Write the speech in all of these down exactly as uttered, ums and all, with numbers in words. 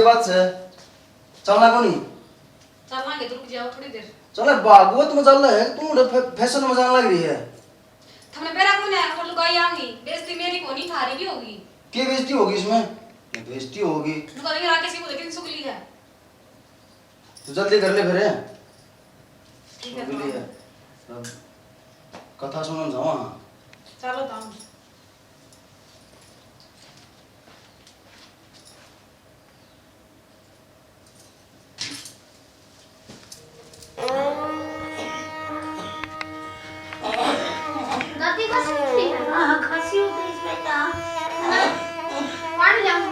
के बाद से चलना को नहीं। चलांगे तो रुक जाओ थोड़ी देर। चले, भागवत में चल रहा है, तू उड़े फै-, फैशन में जाने लग रही है। थमने बेरा कोनी आया, लुगाई आऊंगी, बेइज्जती मेरी कोनी, थारी भी होगी। के बेइज्जती होगी इसमें? ये बेइज्जती होगी। लुगाई राकेश की बोले किन सुगली है। तो जल्दी कर ले फिर। ठीक है, सुगली तो। है। अब कथा सुनन जावा। चलो तो। दादी, खांसी उठ रही है? हाँ, हाँ, खांसी उठ रही है बेटा। पानी लाऊं?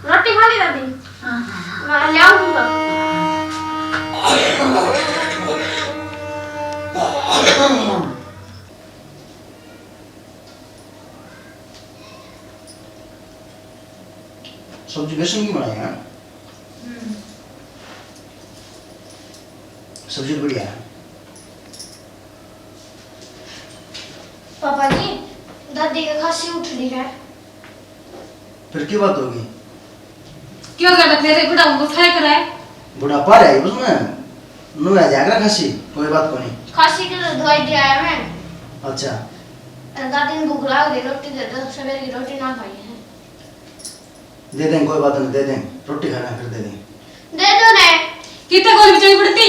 रोटी खा ली दादी? हाँ, हाँ। मैं ले आऊँ तुमको। सब्जी बेसन की बनाई है। हम्म। सब्जी तो बढ़िया है। पापा जी, दादी की खांसी उठ रही है। फिर की बात होगी? क्यों कहता फिर बुढ़ा को खाया कराए? बुढ़ापा रहे उसमें, नु आ जाएगा खांसी, कोई बात को नहीं। खांसी की तो दवाई दे आया मैं। अच्छा। और दादी ने भूख लाग रही, रोटी दे दो, सवेर की रोटी ना खाई है। दे दें, कोई बात नहीं, दे दें, रोटी खाना फिर दे दें। दे दो ने। कितने गोली बचाई पड़ती?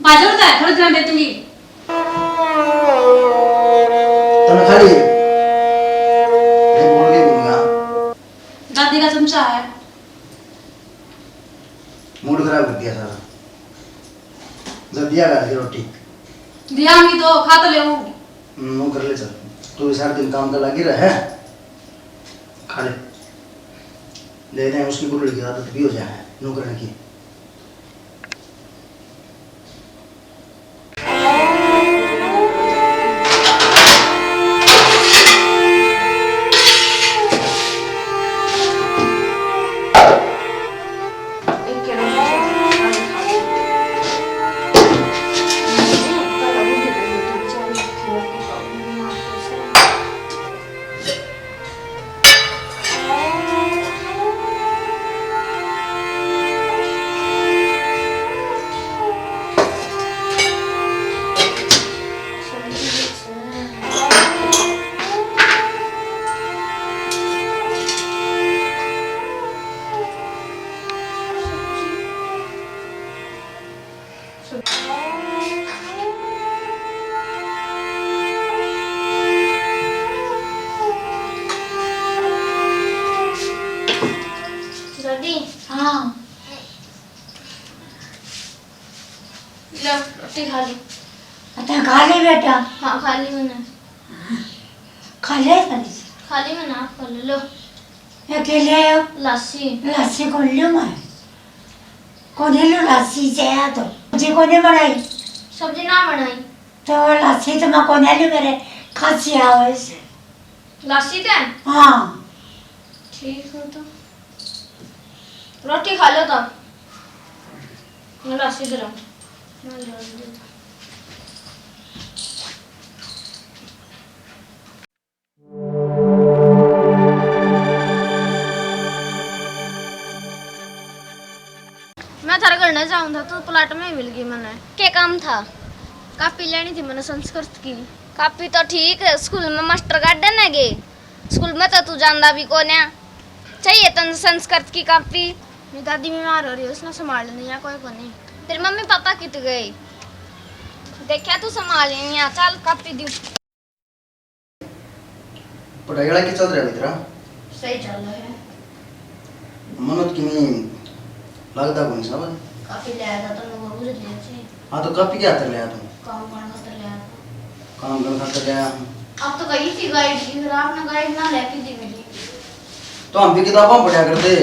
बाजू होता है, थोड़ी ध्यान देती। तने खा ली? नहीं, बोल के बोलूंगा। दादी का चमचा है। मूड खराब कर दिया सारा। जब दिया घर की रोटी। दिया नहीं तो खा तो ले वो। हम्म, वो कर ले चल। तू भी सारा दिन काम का लगी रहे। खा ले। दे दें, उसकी बुढ़ी की आदत भी हो जाए नौकरन की। दादी। हाँ। लो, रोटी खा ली। अच्छा, खा ली बेटा? हाँ, खा ली मैंने। खा ले जल्दी से। खा ली मैंने, आप खा लो, लो। ये के ले आयो? लस्सी। लस्सी कौन लियो मैं? कौन लियो लस्सी से आया तो? सब्जी कौन बनाई? सब्जी ना बनाई। तो लस्सी तो मैं कौन लियो, मेरे खांसी आवे से। लस्सी ते? हाँ। ठीक है तो। रोटी खा लो तब। मैं लस्सी दे रहा हूँ। मैं जल्दी देता। मैं थारे घर ना जाऊँ था, तो प्लाट में ही मिल गई मैंने। के काम था? कापी लेनी थी मैंने संस्कृत की। कापी तो ठीक है, स्कूल में मास्टर गार्डन है गे। स्कूल में तो तू जांदा भी कोन्या। चाहिए तन संस्कृत की कापी। मेरी दादी बीमार हो रही है, उसने संभाल नहीं है, कोई को नहीं। तेरे मम्मी पापा कित गए? देखा तू संभाल ही नहीं आ। चल कापी दी। पढ़ाई वाला की चल रहा है तेरा? सही चल रहा है। मन्नत की नहीं लगता कौन सा बस। कापी ले आया था तो मैं बाबू से ले आई। हाँ, तो कापी क्या कर ले आया तू? काम करने खातर ले आया था। काम करने खातर ले आया हूँ। आप तो कही थी गाइड की, फिर आपने गाइड ना लेके दी मेरी। तो हम भी किताबों पढ़ा करते,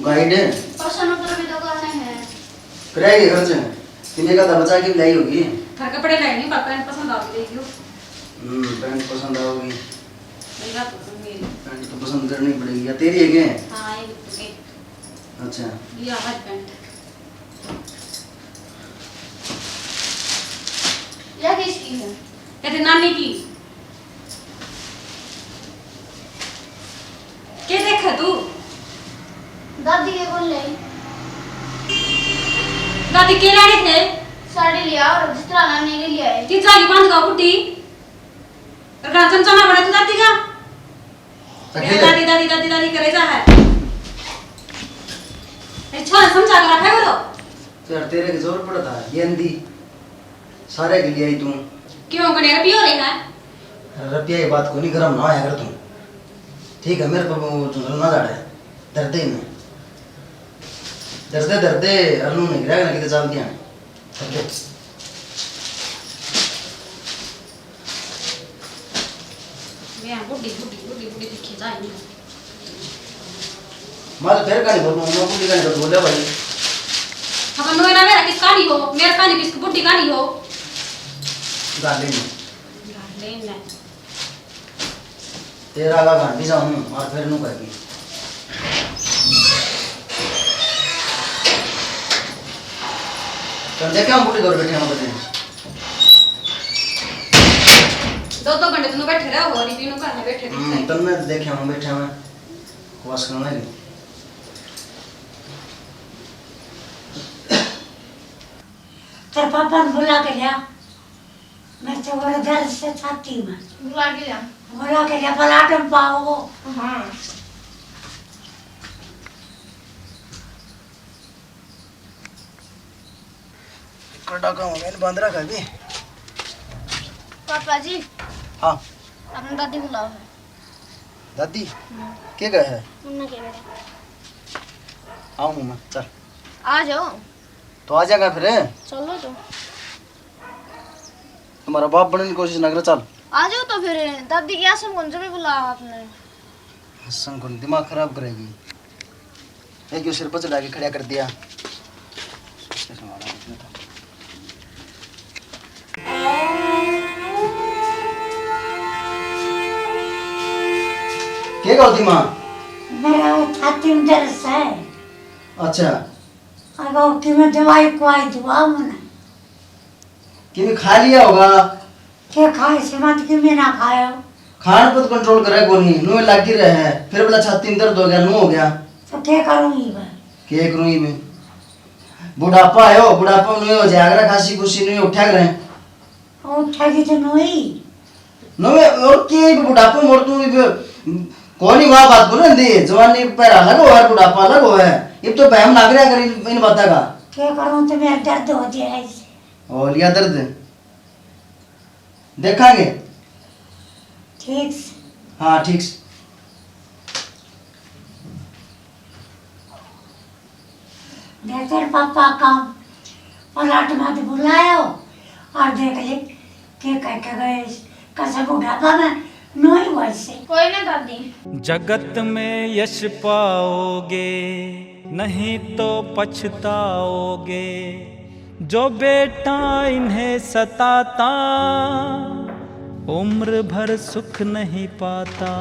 गाइड। प्रश्न उत्तर भी तो करने हैं। कराएगी खर्च। कितने का दबचा के लाई होगी? घर कपड़े लाए नहीं, पर पैंट पसंद आ गई। हम्म, पैंट पसंद आओगी। मेरी बात तो सुन मेरी। पैंट तो पसंद करनी पड़ेगी। या तेरी है क्या? हाँ, ये तो है। अच्छा। ये आज पैंट। या किसकी है? कहते नानी की। के देखे तू? दादी के बोल ले। दादी के लाने थे? साड़ी लिया और जिस तरह नानी के लिए आए। किस जागी बंद का कुटी? और गांचन चना बड़ा तू दादी का? तो मेरा के दादी, दादी, दादी, दादी करे जा है। अच्छा, समझा कर रखा करो। तो यार, तेरे की जोर पड़ता है, गेंदी। सारे के लिए आई तू। क्यों, कने रपियो रे है? अरे, रपिया की बात कोनी, गरम ना होया कर तू। ठीक है, मेरे पर वो झुंझला ना झाड़े। दर्दे ही नहीं। दर्दे, दर्दे, अरनू नहीं गिरा ना, किते चाल दिया। दर्दे। मैं बुढ़ी, बुढ़ी, बुढ़ी, बुढ़ी दिखी जाएगी। मैं तो फिर कहानी बोलूँ, मैं बुढ़ी कहानी तो बोले भाई। अब नोए ना मेरा किस कहानी हो, मेरा कहानी किस बुढ़ी कहानी हो? गाले में। गाले में। तेरा का गांधी जाऊँ और फिर नू कहेगी। तो देखे हम बुढ़ी दौर बैठे हैं, बजे। दो दो घंटे तुम बैठे रहो और इतनी नू घर में बैठे हम्म, बैठे। तब मैं देखे हम बैठे हुए। बस करना है। तेरे पापा ने बुला के लिया। मैं तो बड़े दर्द से छाती में। बुला के लिया। बुला के लिया, पलाटम पाओ। हाँ। कड़ा का हो गया, बांध रखा है भी। पापा जी। हाँ। अपनी दादी बुलाओ है। दादी? हम्म। के गए है? उन्ना के बेटा। आऊँ मैं, चल। आ जाओ। तो आ जाएगा फिर। चलो तो। तुम्हारा बाप बनने की कोशिश ना करे, चल। आ जाओ तो फिर, दादी की आसन कौन जगह बुला आपने? आसन कौन, दिमाग खराब करेगी। एक यो सिर पर चढ़ा के खड़ा कर दिया। के गलती माँ? मेरा छाती में दर्द है। अच्छा। अब कि मैं दवाई खुआई दुआ मने। किमी खा लिया होगा। के खाए से मत किमी ना खायो। खान पर तो कंट्रोल करे कोनी, नुए लागी रहे है, फिर बोला छाती में दर्द हो गया, नु हो गया। तो के करूँगी मैं? के करूँगी मैं? बुढ़ापा है, बुढ़ापा में नुए हो जाएगा, खांसी खुशी नुए उठा करे। उठेगी तो नुई। नुए और के भी बुढ़ापा में और तू भी कोनी वहाँ बात बोले दे, जवानी पैर अलग हो है, बुढ़ापा अलग हो है। ये तो बहम लग रहा कर इन, इन बातों का। के करूँ तो मेरा दर्द हो जाए ऐसे। और लिया दर्द। देखांगे। ठीक से। हाँ, ठीक से। देख तेरे पापा का पलाट मत बुलायो और देख ले के कह के गए, कैसे बुढ़ापा में नोई वैसे। कोई ना दादी। जगत में यश पाओगे, नहीं तो पछताओगे। जो बेटा इन्हें सताता, उम्र भर सुख नहीं पाता।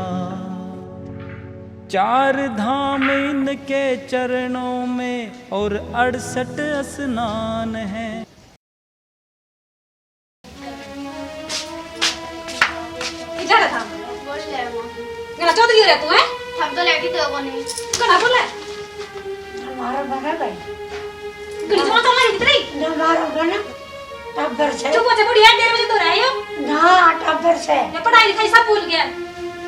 चार धाम इनके चरणों में और अड़सठ स्नान है। किधर था? बोल ले माँ। घना चौधरी हो रहा तू, हैं? हम तो लेके दो कोनी। घना बोले। हमारा बना भाई। घड़ी जमा तो हमारी इतनी। ना हमारा बना। टब्बर से। चुप हो जा, बुढ़िया, डेढ़ बजे तो रहे हो। ना, टब्बर से। ये पढ़ाई लिखाई सब भूल गया।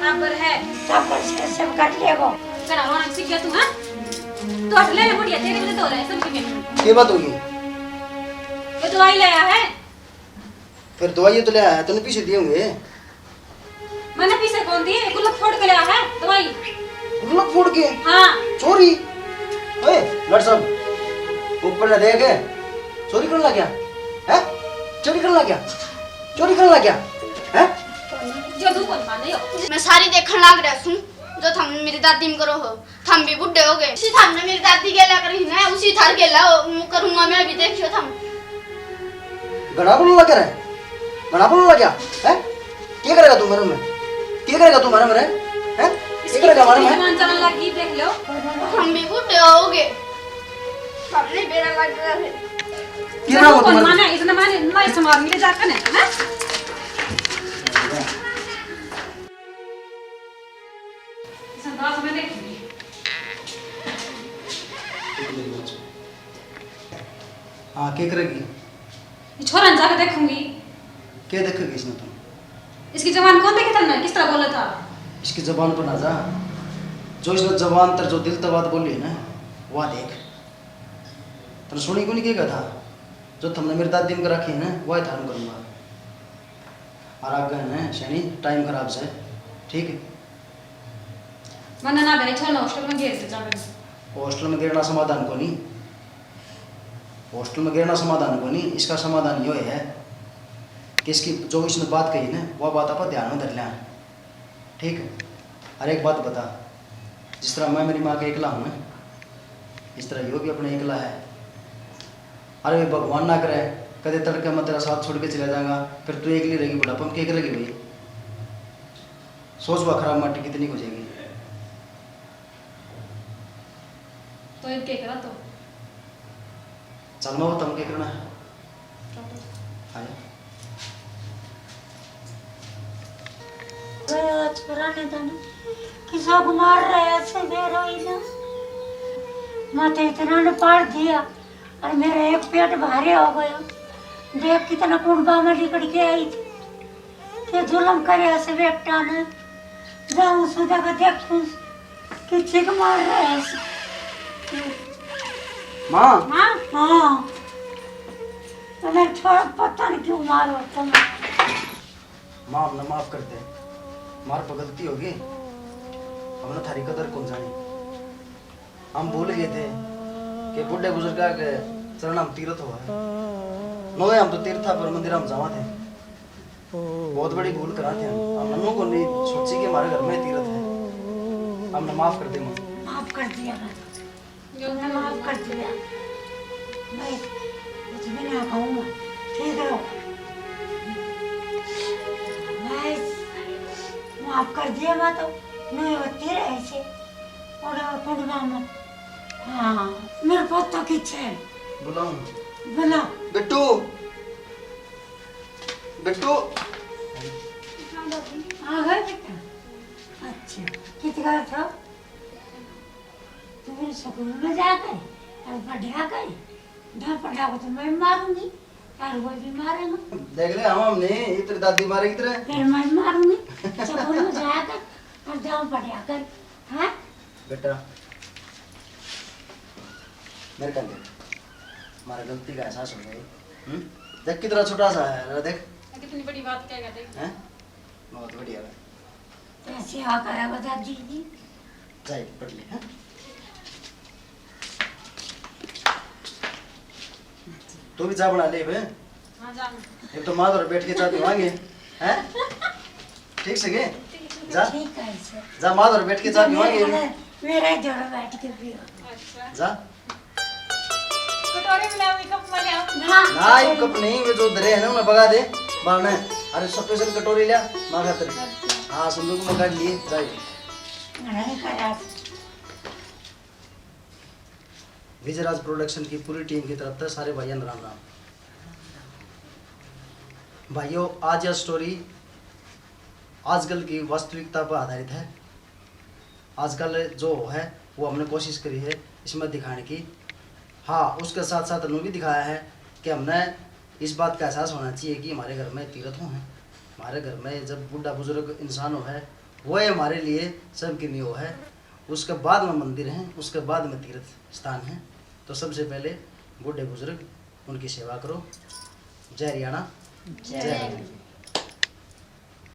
टब्बर है। टब्बर से सब कर लेगो। घना रोना सीख गया तू, हैं? तो हट ले, बुढ़िया, डेढ़ बजे तो रहे, सब ठीक है। के बात होगी? दवाई ले आया है? फिर दवाई तो ले आया है, तूने पीसे दिए होंगे। मैंने पीसे कौन दिए? गुल्लक फोड़ के ले आया है दवाई। गुल्लक फोड़ के? हाँ। चोरी? ओए, डॉक्टर साहब, ऊपर ना देख, चोरी करने लग गया? हैं? चोरी करने लग गया? चोरी करने लग गया? हैं? जो तू कौन माने हो? मैं सारी देखण लाग रहा हूँ, जो थम मेरी दादी में करो हो। थम भी बूढ़े हो गए। उसी थमने मेरी दादी गेला करी ना, उसी थार गेला हो, मु करूंगा मैं भी, देखियो थम। घणा बोलने लग रहा है, घणा बोलने लग गया, हैं? क्या करेगा तू मेरे में? क्या करेगा तू मेरे में, हैं? क्या करेगा हमारे में? जबान चलन लग गई, देख लो। थम भी बूढ़े हो गए। थमने बेरा लग गया है। क्या नाम हो तुम्हारा? माने, इसने माने, मैं समाज में जाकर ना, हैं? इसे अंदाज में देखूंगी। हाँ, के करेगी? ये छोरा ने जाके देखूंगी। के देखेगी इसने तुम? इसकी जबान कौन देखी तन्ने? किस तरह बोला था? इसकी जबान पर ना जा। जो इसने जबान तर जो दिल तै बात बोली है ना, वह देख। तने सुनी को नहीं, के कहा था? जो थमने मेरी दादी में कर रखी है ना, वह धारण करूंगा। और आगे ने सैनी टाइम खराब से, ठीक है? मन्ने ना भेज, छोड़ ना, हॉस्टल में घेर दे जावे। हॉस्टल में गिरना समाधान को नहीं, हॉस्टल में गिरना समाधान को नहीं। इसका समाधान यो है कि इसकी जो इसने बात कही ना, वह बात आप ध्यान में धर लें, ठीक है? और एक बात बता, जिस तरह मैं मेरी माँ के एकला हूँ ना, इस तरह यो भी अपने एकला है। अरे भाई, भगवान ना करे, कदे तड़के मैं तेरा साथ छोड़ के चला जाऊंगा, फिर तू एकली रहेगी, बुढ़ापा में क्या करेगी भाई? सोच, वह खराब माटी कितनी हो जाएगी। तो इनके करा तो। चल, मैं बताऊँ क्या करना है। आया। गया आज पुराने दिन, किसा को मार रहा है, ऐसे बेरोई ना। मैं तो इतना ने पाड़ दिया, और मेरा एक पेट भारी हो गया। देख, कितना कुंडा में लिकड़ के आई थी। के जुलम करे से बेटा ने। जाऊं सुधा का देखूं कि छिक मार रहा है। माँ। माँ? हाँ। तो मेरे छोरा पता नहीं क्यों मारो तुम। माँ, हमने माफ कर दे। मार पर गलती होगी। हमने थारी कदर कौन जानी। हम भूल गए थे कि बूढ़े बुजुर्गा के चरण हम तीर्थ हो है। नोए हम तो तीर्था पर मंदिर हम जावा थे। बहुत बड़ी भूल करा थे हम। हम नन्नू को नहीं सोची कि हमारे घर में तीर्थ है। हमने माफ कर दे माँ। माफ कर दिया मैं। तुमने माफ कर दिया। मैं कुछ भी ना कहूँगा। ठीक रहो। मैं माफ कर दिया मैं तो। नहीं होती रहे ऐसे। और कुंड मामा। हाँ, मेरा पोता किथे है? बुलाऊं? बुला। बिट्टू, बिट्टू। आ गए बेटा। अच्छा, कित गया था? तू मेरे स्कूल में जाकर और पढ़ा कर। ना पढ़ा को तो मैं मारूंगी। और वो भी मारेगा। देख ले, हम, हम नहीं, ये तेरी दादी मारेगी तेरे। फिर मैं मारूंगी। स्कूल में जाकर और जाओ पढ़ा कर। हाँ? बेटा, मेरे ख्याल देख, हमारा गलती का एहसास हो गया। हम्म? देख, कितना छोटा सा है, देख। कितनी बड़ी बात कहेगा, देख। हैं? बहुत बढ़िया है। तो सेवा करेगा दादी जी। जाए, पढ़ ले, हैं? तू भी चाय बना ले बे। हाँ, जा। एक तो माँ तो बैठ के चाय पीवाएंगे, हैं? ठीक से के? जा। ठीक है सर। जा, माँ तो बैठ के चाय पीवाएंगे। मेरा, मेरा जोड़ा बैठ के पियो। अच्छा। जा। कटोरी में ले आओ, कप में ले आओ। ना। ना, ये कप नहीं, वे जो धरे है ना, उन्हें भगा दे, बारने। अरे, special कटोरी ले आ, माँ खातिर। अच्छा। हाँ, संदूक में काट लिए, जाइए। नहीं करा। विजयराज प्रोडक्शन की पूरी टीम की तरफ से सारे भाइयों ने राम राम। भाइयों, आज यह स्टोरी आजकल की वास्तविकता पर आधारित है। आजकल जो है, वो हमने कोशिश करी है इसमें दिखाने की। हाँ, उसके साथ साथ हमने भी दिखाया है कि हमने इस बात का एहसास होना चाहिए कि हमारे घर में तीर्थ हो हैं। हमारे घर में जब बूढ़ा बुजुर्ग इंसान हो है, वो ही हमारे लिए सब की नहीं हो है। उसके बाद में मंदिर हैं, उसके बाद में तीर्थ स्थान हैं। तो सबसे पहले बूढ़े बुजुर्ग, उनकी सेवा करो। जय हरियाणा। जय।